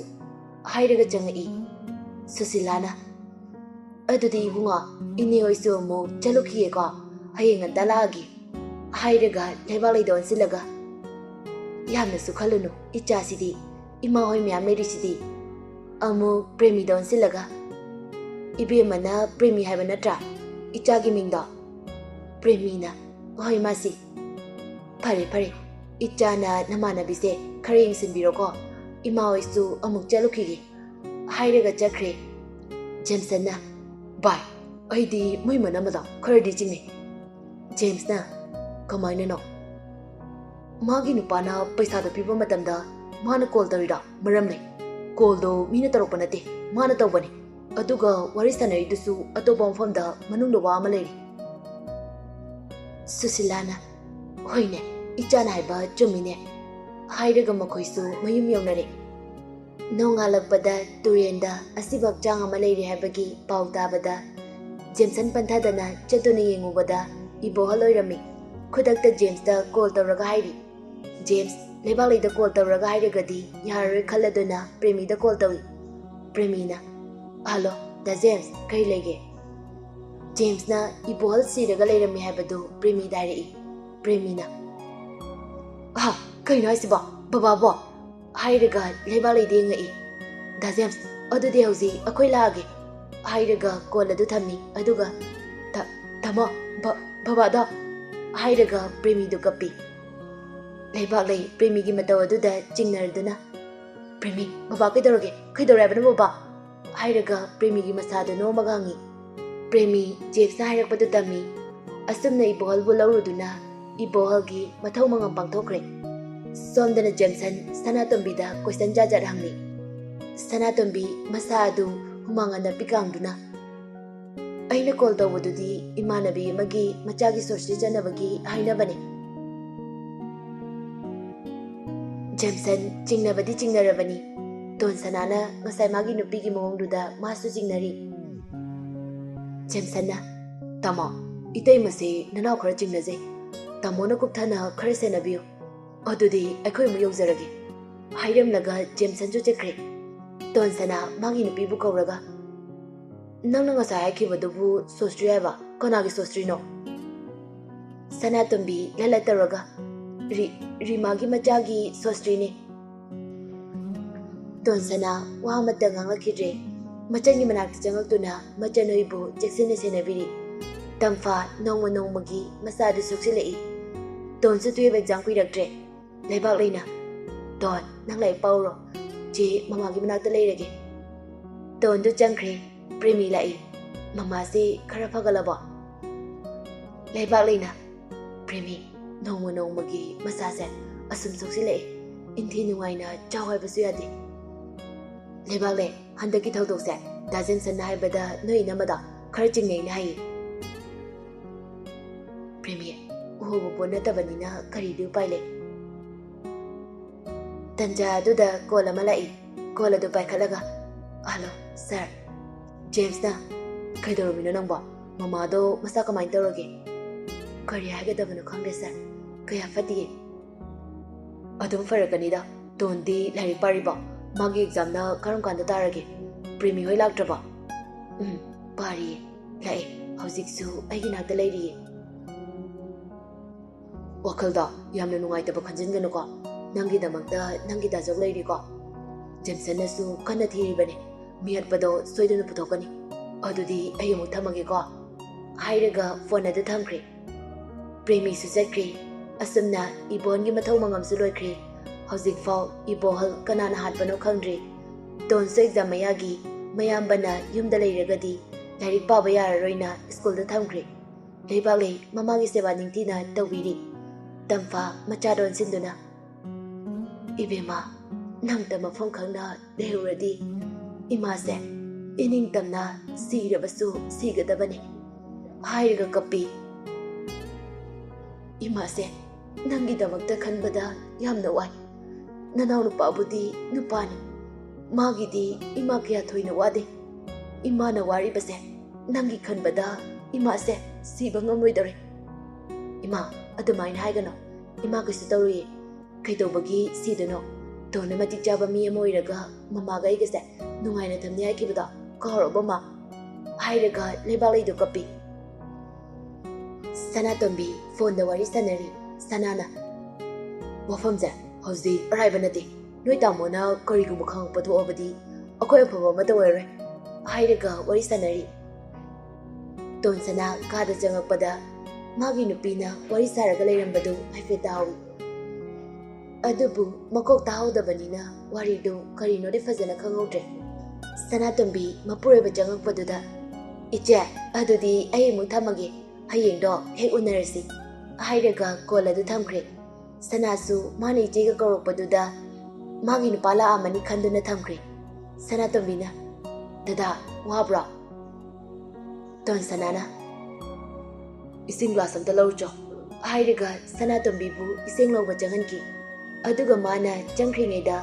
ꯍꯥꯏꯔꯒ ꯆꯪꯉꯛꯏ꯫ ꯁꯨꯁꯤꯂꯥꯅ, "ꯑꯗꯨꯗꯤ ꯏꯕꯨꯡꯉꯣ, ꯏꯅꯦ ꯍꯣꯏꯁꯨ ꯑꯃꯨꯛ ꯆꯠꯂꯨꯈꯤꯒꯦꯀꯣ, ꯍꯌꯦꯡ ꯉꯟꯇꯥ ꯂꯥꯛꯑꯒꯦ," ꯍꯥꯏꯔꯒ ꯂꯩꯕꯥꯛ ꯂꯩꯗ ꯑꯣꯟꯁꯤꯜꯂꯒ, "ꯌꯥꯝꯅꯁꯨ ꯈꯜꯂꯨꯅꯨ, ꯏꯆꯥꯁꯤꯗꯤ, ꯏꯃꯥ ꯍꯣꯏ ꯃꯌꯥꯝ ꯂꯩꯔꯤꯁꯤꯗꯤ꯫" ꯑꯃꯨꯛ ꯄ꯭ꯔꯦꯃꯤꯗ ꯑꯣꯟꯁꯤꯜꯂꯒ, "ꯏꯕꯦꯝꯃꯅ ꯄ꯭ꯔꯦꯃꯤ ꯍꯥꯏꯕ ꯅꯠꯇ꯭ꯔꯥ ꯏꯆꯥꯒꯤ ꯃꯤꯡꯗꯣ?" ꯄ꯭ꯔꯦꯃꯤꯅ, "ꯍꯣꯏ ꯃꯥꯁꯤ꯫" "ꯐꯔꯦ ꯐꯔꯦ, ꯏꯆꯥꯅ ꯅꯃꯥꯟꯅꯕꯤꯁꯦ ꯈꯔ ꯌꯦꯡꯁꯤꯟꯕꯤꯔꯣꯀꯣ, ꯏꯃꯥ ꯍꯣꯏꯁꯨ ꯑꯃꯨꯛ ꯆꯠꯂꯨꯈꯤꯒꯦ," ꯍꯥꯏꯔꯒ ꯆꯠꯈ꯭ꯔꯦ꯫ ꯖꯦꯝꯁꯟꯅ, "ꯚꯥꯏ, ꯑꯩꯗꯤ ꯃꯣꯏ ꯃꯅꯝ ꯑꯗꯣ ꯈꯔꯗꯤ ꯆꯤꯡꯅꯩ꯫" ꯖꯦꯝꯁꯅ, "ꯀꯃꯥꯏꯅꯅꯣ?" "ꯃꯥꯒꯤ ꯅꯨꯄꯥꯅ ꯄꯩꯁꯥꯗꯣ ꯄꯤꯕ ꯃꯇꯝꯗ ꯃꯥꯅ ꯀꯣꯜ ꯇꯧꯔꯤꯔꯣ? ꯃꯔꯝ ꯂꯩ꯫ ꯀꯣꯜꯗꯣ ꯃꯤꯅ ꯇꯧꯔꯛꯄ ꯅꯠꯇꯦ, ꯃꯥꯅ ꯇꯧꯕꯅꯤ꯫ ꯑꯗꯨꯒ ꯋꯥꯔꯤ ꯁꯥꯟꯅꯔꯤꯗꯨꯁꯨ ꯑꯇꯣꯞꯄ ꯃꯐꯝꯗ, ꯃꯅꯨꯡꯗ ꯋꯥ ꯑꯃ ꯂꯩꯔꯤ꯫" ꯁꯨꯁꯤꯂꯥꯅ, "ꯍꯣꯏꯅꯦ, ꯏꯆꯥꯅ ꯍꯥꯏꯕ ꯆꯨꯝꯃꯤꯅꯦ," ꯍꯥꯏꯔꯒ ꯃꯈꯣꯏꯁꯨ ꯃꯌꯨꯝ ꯌꯧꯅꯔꯦ꯫ ꯅꯣꯡꯉꯥꯜꯂꯛꯄꯗ ꯇꯨꯔꯦꯟꯗ ꯑꯁꯤꯕ ꯍꯛꯆꯥꯡ ꯑꯃ ꯂꯩꯔꯦ ꯍꯥꯏꯕꯒꯤ ꯄꯥꯎ ꯇꯥꯕꯗ, ꯖꯦꯝꯁꯟ ꯄꯟꯊꯗꯅ ꯆꯠꯇꯨꯅ ꯌꯦꯡꯉꯨꯕꯗ ꯏꯕꯣꯍꯜ ꯑꯣꯏꯔꯝꯃꯤ꯫ ꯈꯨꯗꯛꯇ ꯖꯦꯝꯁꯇ ꯀꯣꯜ ꯇꯧꯔꯒ ꯍꯥꯏꯔꯤ꯫ ꯖꯦꯝꯁ, ꯂꯩꯕꯥꯛꯂꯩꯗ ꯀꯣꯜ ꯇꯧꯔꯒ ꯍꯥꯏꯔꯒꯗꯤ ꯌꯥꯔꯔꯣꯏ ꯈꯜꯂꯗꯨꯅ ꯄ꯭ꯔꯦꯃꯤꯗ ꯀꯣꯜ ꯇꯧꯏ꯫ ꯄ꯭ꯔꯦꯃꯤꯅ, "ꯍꯜꯂꯣ, ꯗꯥ ꯖꯦꯝꯁ, ꯀꯔꯤ ꯂꯩꯒꯦ?" ꯖꯦꯝꯁꯅ ꯏꯕꯣꯍꯜ ꯁꯤꯔꯒ ꯂꯩꯔꯝꯃꯤ ꯍꯥꯏꯕꯗꯨ ꯄ꯭ꯔꯦꯃꯤꯗ ꯍꯥꯏꯔꯛꯏ꯫ ꯄ꯭ꯔꯦꯃꯤꯅ, "ꯑꯍ, ꯀꯩꯅꯣ ꯍꯥꯏꯁꯤꯕꯣ, ꯕꯕꯥꯕꯣ?" ꯍꯥꯏꯔꯒ ꯂꯩꯕꯥꯛꯂꯩꯗ ꯌꯦꯡꯉꯛꯏ꯫ "ꯗꯥ ꯖꯦꯝꯁ, ꯑꯗꯨꯗꯤ ꯍꯧꯖꯤꯛ ꯑꯩꯈꯣꯏ ꯂꯥꯛꯑꯒꯦ," ꯍꯥꯏꯔꯒ ꯀꯣꯜ ꯑꯗꯨ ꯊꯝꯃꯤ꯫ ꯑꯗꯨꯒ, "ꯇꯥ-, ꯇꯥꯃꯣ, ꯕ-, ꯕꯕꯥꯗꯣ?" ꯍꯥꯏꯔꯒ ꯄ꯭ꯔꯦꯃꯤꯗꯨ ꯀꯞꯄꯤ꯫ ꯂꯩꯕꯥꯛꯂꯩ ꯄ꯭ꯔꯦꯃꯤꯒꯤ ꯃꯇꯧ ꯑꯗꯨꯗ ꯆꯤꯡꯅꯔꯗꯨꯅ, "ꯄ꯭ꯔꯦꯃꯤ, ꯕꯕꯥ ꯀꯩꯗꯧꯔꯒꯦ? ꯀꯩꯗꯧꯔꯦ ꯍꯥꯏꯕꯅꯣ ꯕꯕꯥ?" ꯍꯥꯏꯔꯒ ꯄ꯭ꯔꯦꯃꯤꯒꯤ ꯃꯁꯥꯗꯨ ꯅꯣꯝꯃꯒ ꯍꯪꯉꯤ꯫ ꯄ꯭ꯔꯦꯃꯤ ꯖꯦꯛꯁꯅ ꯍꯥꯏꯔꯛꯄꯗꯨ ꯇꯝꯃꯤ꯫ ꯑꯁꯨꯝꯅ ꯏꯕꯣꯍꯜꯕꯨ ꯂꯧꯔꯨꯗꯨꯅ ꯏꯕꯣꯍꯜꯒꯤ ꯃꯊꯧ ꯃꯉꯝ ꯄꯥꯡꯊꯣꯛꯈ꯭ꯔꯦ꯫ ꯁꯣꯝꯗꯅ ꯖꯦꯝꯁꯟ ꯁꯅꯥꯇꯣꯝꯕꯤꯗ ꯀꯣꯏꯁꯟ ꯖꯥꯠ ꯖꯥꯠ ꯍꯪꯂꯤ꯫ ꯁꯅꯥꯇꯣꯝꯕꯤ ꯃꯁꯥ ꯑꯗꯨ ꯍꯨꯃꯥꯡ ꯑꯅꯞꯄꯤ ꯀꯥꯡꯗꯨꯅ, "ꯑꯩꯅ ꯀꯣꯜ ꯇꯧꯕꯗꯨꯗꯤ ꯏꯃꯥꯟꯅꯕꯤ ꯑꯃꯒꯤ ꯃꯆꯥꯒꯤ ꯁꯣꯁꯇꯤ ꯆꯠꯅꯕꯒꯤ ꯍꯥꯏꯅꯕꯅꯤ꯫" ꯖꯦꯝꯁꯟ ꯆꯤꯡꯅꯕꯗꯤ ꯆꯤꯡꯅꯔꯕꯅꯤ꯫ ꯇꯣꯟꯁꯅꯥꯅ ꯉꯁꯥꯏ ꯃꯥꯒꯤ ꯅꯨꯄꯤꯒꯤ ꯃꯑꯣꯡꯗꯨꯗ ꯃꯥꯁꯨ ꯆꯤꯡꯅꯔꯤ꯫ ꯖꯦꯝꯁꯟꯅ, "ꯇꯥꯃꯣ, ꯏꯇꯩꯃꯁꯦ ꯅꯅꯥꯎ ꯈꯔ ꯆꯤꯡꯅꯖꯩ꯫ ꯇꯥꯃꯣꯅ ꯀꯨꯞꯊꯅ ꯈꯔ ꯁꯦꯟꯅꯕꯤꯌꯨ꯫ ꯑꯗꯨꯗꯤ ꯑꯩꯈꯣꯏ ꯑꯃꯨꯛ ꯌꯧꯖꯔꯒꯦ," ꯍꯥꯏꯔꯝꯂꯒ ꯖꯦꯝꯁꯟꯁꯨ ꯆꯠꯈ꯭ꯔꯦ꯫ ꯇꯣꯟꯁꯅꯥ ꯃꯥꯒꯤ ꯅꯨꯄꯤꯕꯨ ꯀꯧꯔꯒ, "ꯅꯪꯅ ꯉꯁꯥꯏ ꯍꯥꯏꯈꯤꯕꯗꯨꯕꯨ ꯁꯣꯁꯇ꯭ꯔꯤ ꯍꯥꯏꯕ? ꯀꯅꯥꯒꯤ ꯁꯣꯁꯇ꯭ꯔꯤꯅꯣ?" ꯁꯅꯥꯇꯣꯝꯕꯤ ꯂꯠ ꯂꯠ ꯇꯧꯔꯒ, "ꯔꯤ-, ꯔꯤꯃꯥꯒꯤ ꯃꯆꯥꯒꯤ ꯁꯣꯁꯇ꯭ꯔꯤꯅꯦ꯫" ꯇꯣꯟꯁꯅꯥ ꯋꯥ ꯑꯃꯠꯇ ꯉꯥꯡꯂꯛꯈꯤꯗ꯭ꯔꯦ꯫ ꯃꯆꯟꯒꯤ ꯃꯅꯥꯛꯇ ꯆꯪꯂꯛꯇꯨꯅ ꯃꯆꯟ ꯍꯣꯏꯕꯨ ꯆꯦꯛꯁꯤꯟꯅ ꯁꯦꯟꯅꯕꯤꯔꯤ꯫ ꯇꯝꯐꯥ ꯅꯣꯡꯃ ꯅꯣꯡꯃꯒꯤ ꯃꯁꯥꯗꯨ ꯁꯣꯛꯆꯤꯜꯂꯛꯏ꯫ ꯇꯣꯟꯁꯨ ꯇꯨꯌꯦꯜꯐ ꯑꯦꯛꯖꯥꯝ ꯀꯨꯏꯔꯛꯇ꯭ꯔꯦ꯫ ꯂꯩꯕꯥꯛ ꯂꯩꯅ, "ꯇꯣꯟ, ꯅꯪ ꯂꯥꯏꯔꯤꯛ ꯄꯥꯎꯔꯣ꯫ ꯆꯦ ꯃꯃꯥꯒꯤ ꯃꯅꯥꯛꯇ ꯂꯩꯔꯒꯦ꯫" ꯇꯣꯟꯗꯨ ꯆꯪꯈ꯭ꯔꯦ꯫ ꯄ꯭ꯔꯦꯃꯤ ꯂꯥꯛꯏ꯫ "ꯃꯃꯥꯁꯤ ꯈꯔ ꯐꯒꯠꯂꯕꯣ?" ꯂꯩꯕꯥꯛ ꯂꯩꯅ, "ꯄ꯭ꯔꯦꯃꯤ, ꯅꯣꯡꯃ ꯅꯣꯡꯃꯒꯤ ꯃꯁꯥꯁꯦ ꯑꯁꯨꯝ ꯁꯣꯛꯆꯤꯜꯂꯛꯏ꯫ ꯏꯟꯊꯤ ꯅꯨꯡꯉꯥꯏꯅ ꯆꯥꯎ ꯍꯥꯏꯕꯁꯨ ꯌꯥꯗꯦ꯫" ꯂꯩꯕꯥꯛ ꯂꯩ, ꯍꯟꯗꯛꯀꯤ ꯊꯧꯗꯣꯛꯁꯦ ꯗꯥ ꯖꯦꯝꯁꯟꯅ ꯍꯥꯏꯕꯗ ꯅꯣꯏ ꯏꯅꯝꯃꯗꯣ ꯈꯔ ꯆꯤꯡꯅꯩꯅ ꯍꯥꯏꯌꯦ꯫ ꯄ꯭ꯔꯦꯃꯤ, ꯎꯍꯧꯕ ꯄꯣꯠ ꯅꯠꯇꯕꯅꯤꯅ ꯀꯔꯤꯗꯤ ꯎꯄꯥꯏ ꯂꯩ? ꯇꯟꯖꯥ ꯑꯗꯨꯗ ꯀꯣꯜ ꯑꯃ ꯂꯥꯛꯏ꯫ ꯀꯣꯜ ꯑꯗꯨ ꯄꯥꯏꯈꯠꯂꯒ, "ꯍꯜꯂꯣ, ꯁꯥꯔ꯫" ꯖꯦꯝꯁꯅ, "ꯀꯩꯗꯧꯔꯝꯃꯤꯅꯣ ꯅꯪꯕꯣ? ꯃꯃꯥꯗꯣ ꯃꯁꯥ ꯀꯃꯥꯏꯅ ꯇꯧꯔꯒꯦ?" "ꯀꯔꯤ ꯍꯥꯏꯒꯗꯕꯅꯣ ꯈꯪꯗꯦ, ꯁꯥꯔ꯫ ꯀꯌꯥ ꯐꯠꯇꯤꯌꯦ꯫" "ꯑꯗꯨꯝ ꯐꯔꯛꯀꯅꯤꯗ꯫ ꯇꯣꯟꯗꯤ ꯂꯥꯏꯔꯤꯛ ꯄꯥꯔꯤꯕꯣ? ꯃꯥꯒꯤ ꯑꯦꯛꯖꯥꯝꯅ ꯀꯔꯝ ꯀꯥꯟꯗ ꯇꯥꯔꯒꯦ? ꯄ꯭ꯔꯦꯃꯤ ꯍꯣꯏ ꯂꯥꯛꯇ꯭ꯔꯕꯣ?" "ꯎꯝ, ꯄꯥꯔꯤꯌꯦ꯫ ꯂꯥꯛꯑꯦ꯫ ꯍꯧꯖꯤꯛꯁꯨ ꯑꯩꯒꯤ ꯅꯥꯛꯇ ꯂꯩꯔꯤꯌꯦ꯫" "ꯋꯥꯈꯜꯗ ꯌꯥꯝꯅ ꯅꯨꯡꯉꯥꯏꯇꯕ ꯈꯟꯖꯤꯟꯒꯅꯨꯀꯣ꯫ ꯅꯪꯒꯤꯗꯃꯛꯇ ꯅꯪꯒꯤ ꯗꯥꯖꯧ ꯂꯩꯔꯤꯀꯣ꯫ ꯖꯦꯝꯁꯟꯅꯁꯨ ꯀꯟꯅ ꯊꯤꯔꯤꯕꯅꯤ꯫ ꯃꯤꯌꯠꯄꯗꯣ ꯁꯣꯏꯗꯅ ꯄꯨꯊꯣꯛꯀꯅꯤ꯫ ꯑꯗꯨꯗꯤ ꯑꯩ ꯑꯃꯨꯛ ꯊꯝꯃꯒꯦꯀꯣ꯫" ꯍꯥꯏꯔꯒ ꯐꯣꯟ ꯑꯗꯨ ꯊꯝꯈ꯭ꯔꯦ꯫ ꯄ꯭ꯔꯦꯃꯤꯁꯨ ꯆꯠꯈ꯭ꯔꯦ꯫ ꯑꯁꯨꯝꯅ ꯏꯕꯣꯍꯜꯒꯤ ꯃꯊꯧ ꯃꯉꯝꯁꯨ ꯂꯣꯏꯈ꯭ꯔꯦ꯫ ꯍꯧꯖꯤꯛꯐꯥꯎ ꯏꯕꯣꯍꯜ ꯀꯅꯥꯅ ꯍꯥꯠꯄꯅꯣ ꯈꯪꯗ꯭ꯔꯤ꯫ ꯇꯣꯟꯁꯨ ꯑꯦꯛꯖꯥꯝ ꯃꯌꯥꯒꯤ ꯃꯌꯥꯝꯕꯅ ꯌꯨꯝꯗ ꯂꯩꯔꯒꯗꯤ ꯂꯥꯏꯔꯤꯛ ꯄꯥꯕ ꯌꯥꯔꯔꯣꯏꯅ ꯁ꯭ꯀꯨꯜꯗ ꯊꯝꯈ꯭ꯔꯦ꯫ ꯂꯩꯕꯥꯛꯂꯩ ꯃꯃꯥꯒꯤ ꯁꯦꯕꯥ ꯅꯤꯡꯊꯤꯅ ꯇꯧꯕꯤꯔꯤ꯫ ꯇꯝꯐꯥ ꯃꯆꯥꯗ ꯑꯣꯟꯁꯤꯟꯗꯨꯅ, "ꯏꯕꯦꯝꯃ, ꯅꯪꯇ ꯃꯐꯝ ꯈꯪꯅ ꯂꯩꯍꯧꯔꯗꯤ ꯏꯃꯥꯁꯦ ꯏꯅꯤꯡꯇꯝꯅ ꯁꯤꯔꯕꯁꯨ ꯁꯤꯒꯗꯕꯅꯤ" ꯍꯥꯏꯔꯒ ꯀꯞꯄꯤ꯫ "ꯏꯃꯥꯁꯦ ꯅꯪꯒꯤꯗꯃꯛꯇ ꯈꯟꯕꯗ ꯌꯥꯝꯅ ꯋꯥꯏ꯫ ꯅꯅꯥꯎꯅꯨꯄꯥꯕꯨꯗꯤ ꯅꯨꯄꯥꯅꯤ, ꯃꯥꯒꯤꯗꯤ ꯏꯃꯥ ꯀꯌꯥ ꯊꯣꯏꯅ ꯋꯥꯗꯦ꯫ ꯏꯃꯥꯅ ꯋꯥꯔꯤꯕꯁꯦ ꯅꯪꯒꯤ ꯈꯟꯕꯗ ꯏꯃꯥꯁꯦ ꯁꯤꯕ ꯉꯝꯂꯣꯏꯗꯧꯔꯦ꯫" "ꯏꯃꯥ, ꯑꯗꯨꯃꯥꯏꯅ ꯍꯥꯏꯒꯅꯣ꯫ ꯏꯃꯥ ꯀꯩꯁꯨ ꯇꯧꯔꯣꯏꯌꯦ꯫ ꯀꯩꯗꯧꯕꯒꯤ ꯁꯤꯗꯣꯏꯅꯣ? ꯇꯣꯟꯅ ꯃꯇꯤꯛ ꯆꯥꯕ ꯃꯤ ꯑꯃ ꯑꯣꯏꯔꯒ ꯃꯃꯥꯒ ꯑꯩꯒꯁꯦ ꯅꯨꯡꯉꯥꯏꯅ ꯊꯝꯅꯤ ꯍꯥꯏꯈꯤꯕꯗꯣ ꯀꯥꯎꯔꯕꯣ, ꯃꯥ?" ꯍꯥꯏꯔꯒ ꯂꯩꯕꯥꯛꯂꯩꯗꯣ ꯀꯞꯄꯤ꯫ ꯁꯅꯥꯇꯣꯝꯕꯤ ꯐꯣꯟꯗ ꯋꯥꯔꯤ ꯁꯥꯟꯅꯔꯤ꯫ ꯁꯅꯥꯅ, "ꯋꯥꯐꯝꯁꯦ ꯍꯧꯖꯤꯛ ꯑꯔꯥꯏꯕ ꯅꯠꯇꯦ꯫ ꯅꯣꯏ ꯇꯥꯃꯣꯅ ꯀꯔꯤꯒꯨꯝꯕ ꯈꯪꯉꯛꯄ ꯊꯣꯛꯑꯕꯗꯤ ꯑꯩꯈꯣꯏ ꯑꯐꯕ ꯑꯃꯠꯇ ꯑꯣꯏꯔꯔꯣꯏ" ꯍꯥꯏꯔꯒ ꯋꯥꯔꯤ ꯁꯥꯟꯅꯔꯤ꯫ ꯇꯣꯟꯁꯅꯥ ꯀꯥꯗ ꯆꯪꯉꯛꯄꯗ ꯃꯥꯒꯤ ꯅꯨꯄꯤꯅ ꯋꯥꯔꯤ ꯁꯥꯔꯒ ꯂꯩꯔꯝꯕꯗꯨ ꯍꯥꯏꯐꯦꯠ ꯇꯥꯍꯧꯏ꯫ ꯑꯗꯨꯕꯨ ꯃꯀꯣꯛ ꯇꯥꯍꯧꯗꯕꯅꯤꯅ ꯋꯥꯔꯤꯗꯨ ꯀꯔꯤꯅꯣꯗꯤ ꯐꯖꯅ ꯈꯪꯍꯧꯗ꯭ꯔꯦ꯫ ꯁꯅꯥꯇꯣꯝꯕꯤ ꯃꯄꯨꯔꯣꯏꯕ ꯆꯪꯉꯛꯄꯗꯨꯗ, "ꯏꯆꯦ, ꯑꯗꯨꯗꯤ ꯑꯩ ꯑꯃꯨꯛ ꯊꯝꯃꯒꯦ, ꯍꯌꯦꯡꯗꯣ ꯍꯦꯛ ꯎꯅꯔꯁꯤ" ꯍꯥꯏꯔꯒ ꯀꯣꯜ ꯑꯗꯨ ꯊꯝꯈ꯭ꯔꯦ꯫ ꯁꯅꯥꯁꯨ ꯃꯥꯅ ꯏꯆꯦꯒ ꯀꯧꯔꯛꯄꯗꯨꯗ ꯃꯥꯒꯤ ꯅꯨꯄꯥ ꯂꯥꯛꯑꯝꯃꯅꯤ ꯈꯟꯗꯨꯅ ꯊꯝꯈ꯭ꯔꯦ꯫ ꯁꯅꯥꯇꯣꯝꯕꯤꯅ, "ꯗꯗꯥ, ꯋꯥꯕ꯭ꯔꯣ?" ꯇꯣꯟꯁꯅꯥꯅ, "ꯏꯁꯤꯡ ꯒ꯭ꯂꯥꯁ ꯑꯝꯇ ꯂꯧꯔꯨꯆꯣ" ꯍꯥꯏꯔꯒ ꯁꯅꯥꯇꯣꯝꯕꯤꯕꯨ ꯏꯁꯤꯡ ꯂꯧꯕ ꯆꯪꯍꯟꯈꯤ꯫ ꯑꯗꯨꯒ ꯃꯥꯅ ꯆꯪꯈ꯭ꯔꯤꯉꯩꯗ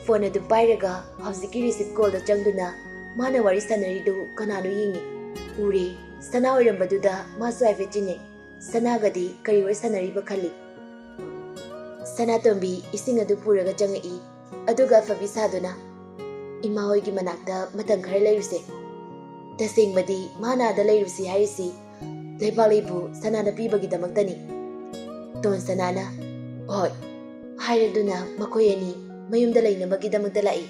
ꯐꯣꯟ ꯑꯗꯨ ꯄꯥꯏꯔꯒ ꯍꯧꯖꯤꯛꯀꯤ ꯔꯤꯁꯤꯞ ꯀꯣꯜꯗ ꯆꯪꯗꯨꯅ ꯃꯥꯅ ꯋꯥꯔꯤ ꯁꯥꯟꯅꯔꯤꯗꯨ ꯀꯅꯥꯅꯣ ꯌꯦꯡꯉꯤ꯫ ꯎꯔꯦ, ꯁꯅꯥ ꯑꯣꯏꯔꯝꯕꯗꯨꯗ ꯃꯥꯁꯨ ꯍꯥꯏꯐꯦꯠ ꯆꯤꯡꯅꯩ꯫ ꯁꯅꯥꯒꯗꯤ ꯀꯔꯤ ꯋꯥꯔꯤ ꯁꯥꯟꯅꯔꯤꯕ ꯈꯜꯂꯤ꯫ ꯁꯅꯥꯇꯣꯝꯕꯤ ꯏꯁꯤꯡ ꯑꯗꯨ ꯄꯨꯔꯒ ꯆꯪꯉꯛꯏ꯫ ꯑꯗꯨꯒ ꯑꯐꯕꯤ ꯁꯥꯗꯨꯅ, "ꯏꯃꯥ ꯍꯣꯏꯒꯤ ꯃꯅꯥꯛꯇ ꯃꯇꯝ ꯈꯔ ꯂꯩꯔꯨꯁꯦ꯫ ꯇꯁꯦꯡꯕꯗꯤ ꯃꯥꯅ ꯑꯥꯗ ꯂꯩꯔꯨꯁꯤ ꯍꯥꯏꯔꯤꯁꯤ ꯂꯩꯕꯥꯛꯂꯩꯕꯨ ꯁꯅꯥꯅ ꯄꯤꯕꯒꯤꯗꯃꯛꯇꯅꯤ꯫" ꯇꯣꯟꯁꯅꯥꯅ, "ꯍꯣꯏ" ꯍꯥꯏꯔꯗꯨꯅ ꯃꯈꯣꯏ ꯑꯅꯤ ꯃꯌꯨꯝꯗ ꯂꯩꯅꯕꯒꯤꯗꯃꯛꯇ ꯂꯥꯛꯏ꯫